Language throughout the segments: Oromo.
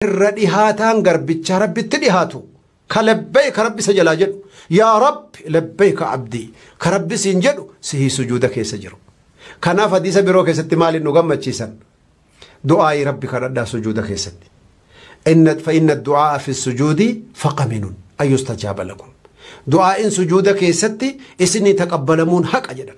Irra dhihaataan garbichaa Rabbitti dhihaatu ka labbayka Rabbi isa jalaa jedhu, yaa Rabbi labbayka abdii ka Rabbi siin jedhu sihii sujuuda keessa jiru. Kanaaf hadiisa biroo keessatti maaliin nu gammachiisan? Du'aayii Rabbi kadhadhaa sujuuda keessatti. Fa inna du'aa'a fi sujuudi faqaminun an yustajaaba lakum. Du'aa'iin sujuuda keessatti isinii taqabbalamuun haqa jedhan.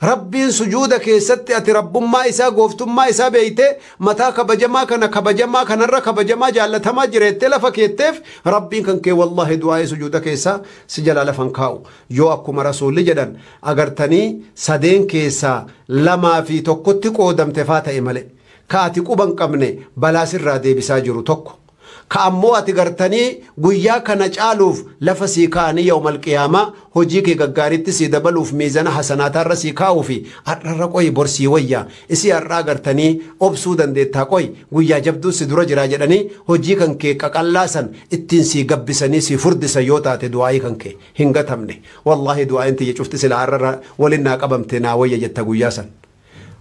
Rabbiin sujuuda keessatti ati rabbummaa isaa gooftummaa isaa beeytee mataa kabajamaa kana kabajamaa kanarra kabajamaa jaallatamaa jireettee lafa keetteef Rabbiin kan kee wallaahi du'aa'ii sujuuda keessaa si jalaa lafan kaa'u. Yoo akkuma rasuulli jedhan agartanii sadeen keessaa 2 fi 1tti qoodamte faa ta'e malee ka ati quba hin qabne balaa sirraa deebisaa jiru tokko. Ka ammoo ati gartanii guyyaa kana caaluuf lafa sii kaa'anii yawmal qiyaamaa hojii kee gaggaariitti sii dabaluuf miizana hasanaatarra sii kaa'uu fi har'arra qoyi bor sii wayya isii har'aa gartanii obsuu dandeettaa qoyi guyyaa jabduu si dura jiraa jedhanii hojii kan kee qaqallaa san ittiin sii gabbisanii sii furdisan yoo taate du'aayii kan kee hin gatamne. Wallaahi du'aayiin tiyya cufti silaa har'arra waliin naa qabamte naa wayya jetta guyyaa san.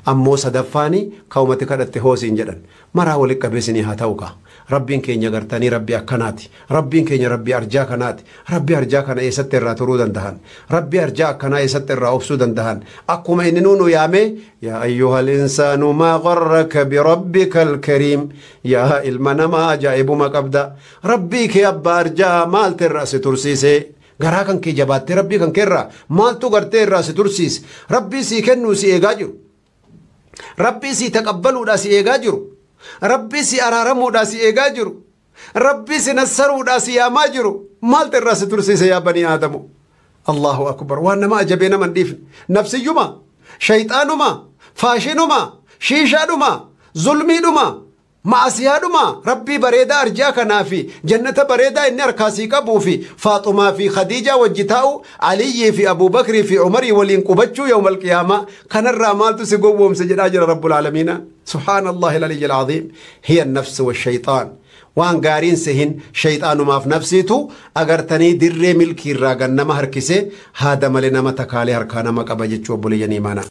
Ammoo sadaffaani kaumati kadhatte hoosiin jedhan maraa walitti qabeessinii haa ta'u kaa. Rabbiin keenya gartanii Rabbi akkanaati. Rabbiin keenya Rabbi arjaa kanaati. Rabbi arjaa kana eessatti irraa turuu dandahan? Rabbi arjaa akkanaa eessatti irraa obsuu dandahan? Akkuma inni nuu nu yaamee yaa ayyuhal insaanu maa garraka birabbikal kariim yaa ilma namaa ajaa'ibuma qabda. Rabbii kee abbaa arjaa maaltu irraa si tursiise? Garaa kan kee jabaattee Rabbii kan kee irraa maaltu gartee irraa si tursiise? Rabbii sii kennuu si eegaa jiru. Rabbii sii taqabbaluudhaa si eegaa jiru. Rabbii si araaramuudhaa si eegaa jiru. Rabbii si nassaruudhaa si yaamaa jiru. Maaltu irraa si tursiise yaa banii Aadamu? Allahu akbar. Waan nama ajabee nama hin dhiifne. Nafsiyyuma, shayxaanuma, faashinuma, shiishaadhuma, zulmiidhuma, ma'asiyaadhuma Rabbii bareedaa arjaa kanaa fi jannata bareedaa inni harkaa sii qabuu fi Faaxumaa fi Khadiijaa wajji taa'u Aliyyii fi Abuubakrii fi Umarii waliin qubachuu yawmal qiyaamaa kanarraa maaltu si gowwoomse jedhaa jira Rabbul Aalamiina. Subhaanallahi al-Aliyyi al-Aziim. Hiya an-nafsu wa-shayxaan. Waan gaariin sehin shayxaanumaaf nafsiitu agartanii dirree milkiirraa gannama harkisee haada malee nama takaalee harkaa nama qaba jechuu obboleeyyan imaanaa.